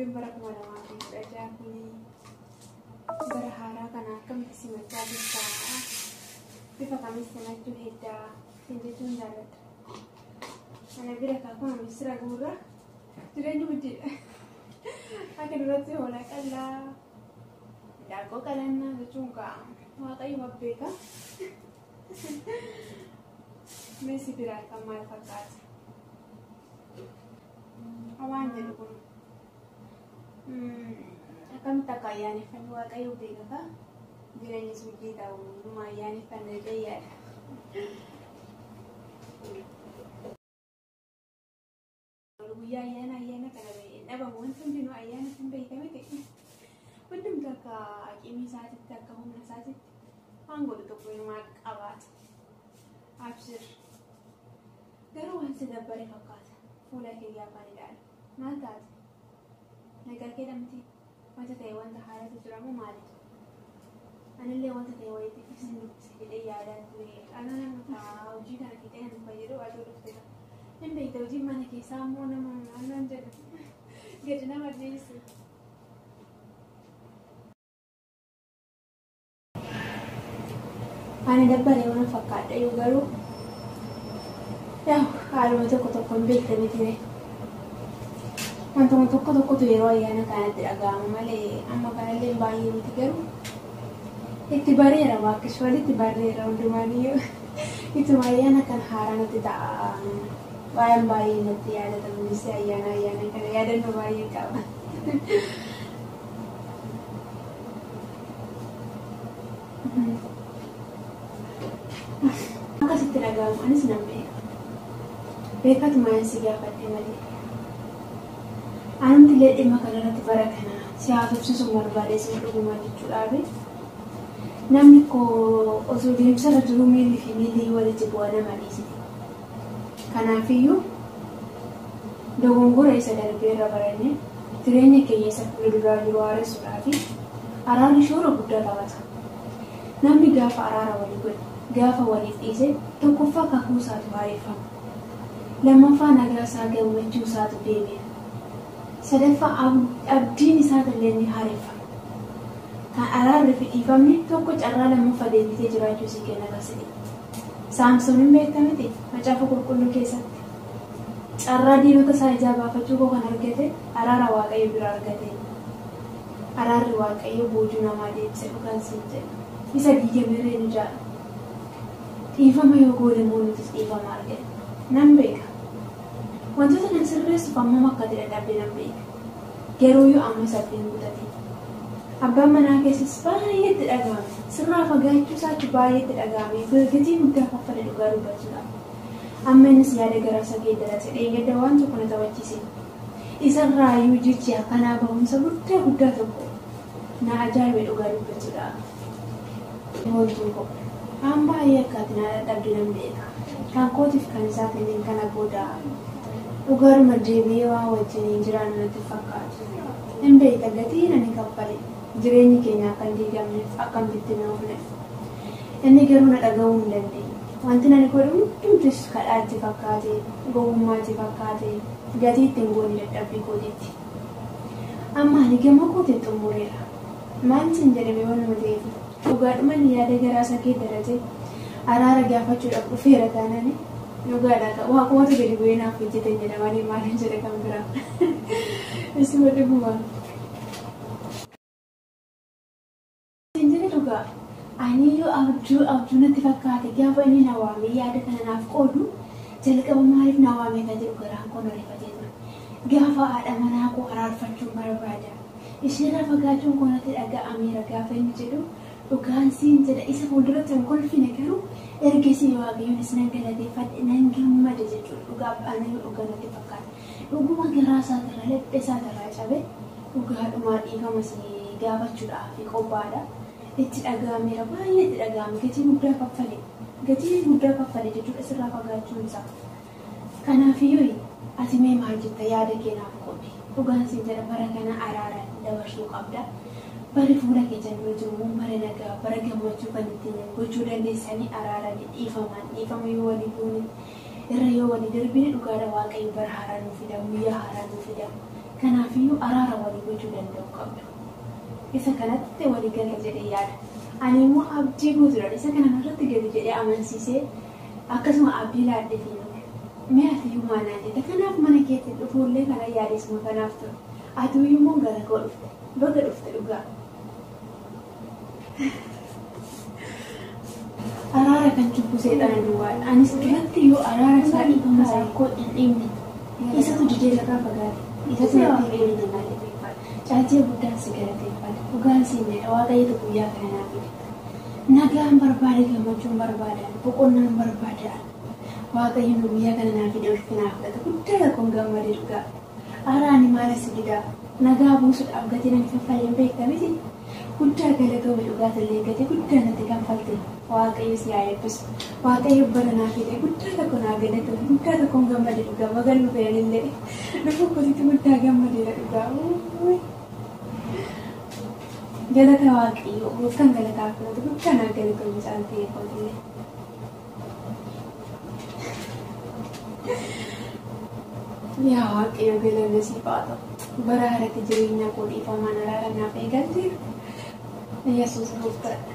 Darbeen bara 2016 kun bara haaraa kana akkamitti simachaa jirtaa? Bifa kamis simachuu heddaa? Sin jechuun jaalladha. Ana bira kaakuma misira guurraa jireenyi guddiidha. Akka duratti hoolaa qallaa, daabboo qalannaa jechuun ka'a. Waaqayyo beeka. Meessi biraa kan maal fakkaata? Waan jedhu kun akkamitti akka ayyaaneffannu Waaqayyo beeka ka jireenya suuqii ta'u numa ayyaaneffanna jedhee yaada. Guyyaa ayyaana ayyaana kana dhabamu wanti hundinuu ayyaana kan beekame ta'e hundumtu akka aqimii isaatitti akka humna isaatitti waan godhu tokko inumaa qabaata. Abshir. Garuu waan si dabbare fakkaata. Fuula kee gaafaan ilaalu. Maal taate? Nagaa kee dhamti? Wanta ta'e wanta haaratu jira moo maalitu? Anillee wanta ta'e wayiitti isin dubbisa jedhee yaadaan ture. Ana nama hojii kana fixee nan fayyadu aduu dhufte. Hin beekta hojiin mana keessaa immoo nama naannoon jedhu gadi nama dhiisu. Ani dabbaree waan fakkaadha yoo garuu haaluma tokko tokko hin beekta miti. Wantuma tokko tokkotu yeroo ayyaana kanatti dhaga'ama malee amma kanallee baay'ee miti garuu itti bareera waaqis walitti bareera hundumaaniyyuu ittuma ayyaana kan haaraa natti ta'a. Waan baay'ee natti yaadatamu innis ayyaana ayyaana kana yaadannoo baay'ee qaba. Akkasitti dhaga'amu anis nan beeka. Beekatuma si gaafadhe malee. Anumti illee dhimma kanarratti bara kana si haasofsiisuun barbaade isin dhuguma jechuudhaafi. Namni koo osoo deemsarra jiruu miilli fi miilli walitti bu'a nama dhiisiti. Kanaafiyyuu dogongora isa darbeerra barannee jireenya keenya isa fuula duraa jiru haaressuudhaafi araarri shoora guddaa taphata. Namni gaafa araara walii godhe, gaafa waliif dhiise tokkoffaa kakuu isaatu haareffama. Lammaffaa nagaa isaa gammachuu isaatu deebi'a. Sadaffaa abdiin isaatillee ni haareffama. Kan araarri fi dhiifamni tokko carraa lammaffaa deebitee jiraachuu si kenna taasise. Saamsoon hin beekta miti macaafa qulqulluu keessatti. Carraa diinota isaa ijaa baafachuu koo kan argate araara Waaqayyo bira argate. Araarri Waaqayyo boojuu namaa deebise dhugaan siin jedha. Isa diigamerree nu jaala. Dhiifama yoo goone immoo nutis dhiifama argate. Nan beeka. Wantoota nan sirreessuuf hammam akka ati dadhabde nan beeka. Garuu yoo ammas abdiin kutatin. Abbaan manaa keessas baay'ee itti dhaga'ame. Sirraa fagaachuu isaatti baay'ee itti dhaga'ame. Gatii guddaa kaffale dhugaa dubbachuudhaaf. Amma innis yaada garaa isaa geeddarate. Dheengadda waan tokko na taphachiise. Isarraayyuu jechi akkanaa barumsa guddaa guddaa tokko na ajaa'ibe dhugaa dubbachuudhaaf. Boontuu koo. Waan baay'ee akka ati na dadhabde nan beeka. Kan kootiif kan isaatiin kana booda dhugaadhuma deebi'ee waan wajjin hin jiraannu natti fakkaatu. Hin beekta gatii ani kaffale jireenyi keenya akka hin diigamneef akka hin bittinnoofneef. Inni garuu na dhaga'uu hin dandeenye. Wanti ani godhu hundumtis kadhaatti fakkaate, gowwummaatti fakkaate, gatii ittiin goone dadhabbii kootiitti. Amma ani gama kootiin xumureera. Maal siin jedhame waanuma ta'eef dhugaadhuma inni yaada garaa isaa geeddarate araara gaafachuudhaaf dhufeera taanani dhugaadha waaqumatu gadi bu'ee naaf hojjete jedha malee maal jedha kan biraa. Isuma dhuguma. Siin jedhe dhugaa. Aniyyuu abjuu abjuu natti fakkaate gaafa inni na waame yaada kana naaf qoodu jalqaba maaliif na waame kan jedhu garaan koo na rifatee ture. Gaafa haadha manaa koo araarfachuun barbaada. Isheerraa fagaachuun koo natti dhaga'ameera gaafa inni jedhu dhugaan siin jedha isa fuulduratti hin kolfine garuu ergasii Waaqayyoonis nan galateeffadhe nan gammade jechuudha. Dhugaa aniyyuu dhugaa natti fakkaate. Dhuguma garaa isaatirraa laphee isaatirraa cabe dhugaadhumaa dhiifama si gaafachuudhaaf qophaa'aadha. Itti dhaga'ameera baay'ee itti dhaga'ame gatii guddaa kaffale gatii guddaa kaffale jechuudha sirraa fagaachuun isaa. Kanaafiyyuu ati mee maal jetta yaada kee naaf qoodi. Dhugaan siin jedha bara kana araaraan dabarsuu qabda. Bari fuula kee dura jiru bara nagaa bara gammachuu kan ittiin gochuu dandeessanii araaraan dhiifamaan dhiifama yoo walii goone irra yoo walii darbine dhugaadha Waaqayyo bara haaraa nuu fida guyyaa haaraa nuu fida. Kanaafiyyuu araara walii gochuu danda'uu qabdu. Isa kanatti walii gala jedhee yaada. Ani immoo abdii guutuudhaan isa kana irratti gadi jedhee amansiisee akkasuma abdii laadheefi mee atiyyuu maal naan jette. Kanaaf mana keetti dhufuullee kana yaadesuma kanaaf ture. Atiyyuu immoo gara koo dhufte. Baga dhufte dhugaa. Araara kan cubbu seexana duwwaadha. Anis duratti yoo araara isaa dhiifama isaa koo hin dhiibne isatu didee irraa fagaate. Isatu natti himee jennaan dhibbeeffadha. Caalchee guddaan si galateeffadha. Dhugaan siin jedha Waaqayyotu guyyaa kana naa fide. Nagaan barbaade, gammachuun barbaada, boqonnaan barbaada. Waaqayyo nu guyyaa kana naa fide ulfinaaf fudhata. Guddaa tokkoon gammadee dhugaa. Araani maal si didaa? Nagaa buusuudhaaf gatii nani kaffaleen beekta miti. Guddaa galatoomi dhugaatillee gatii guddaa natti kanfalte. Waaqayyo si haa eebbisu. Waaqayyo bara naa fide guddaa tokko naa galatoomi. Guddaa tokkoon gammade dhugaa bagan dhufeenillee. Dhufuu kootitti guddaa gammadeera dhugaa. Galata Waaqayyo gooftaan galataa fudhatu guddaa naa galatoomi caaltee kootillee. Yaa Waaqayyo galanni siif haa ta'u. Bara haaratti jireenya koo dhiifamaan araara naaf eegalteera. Yesuus gooftaadha.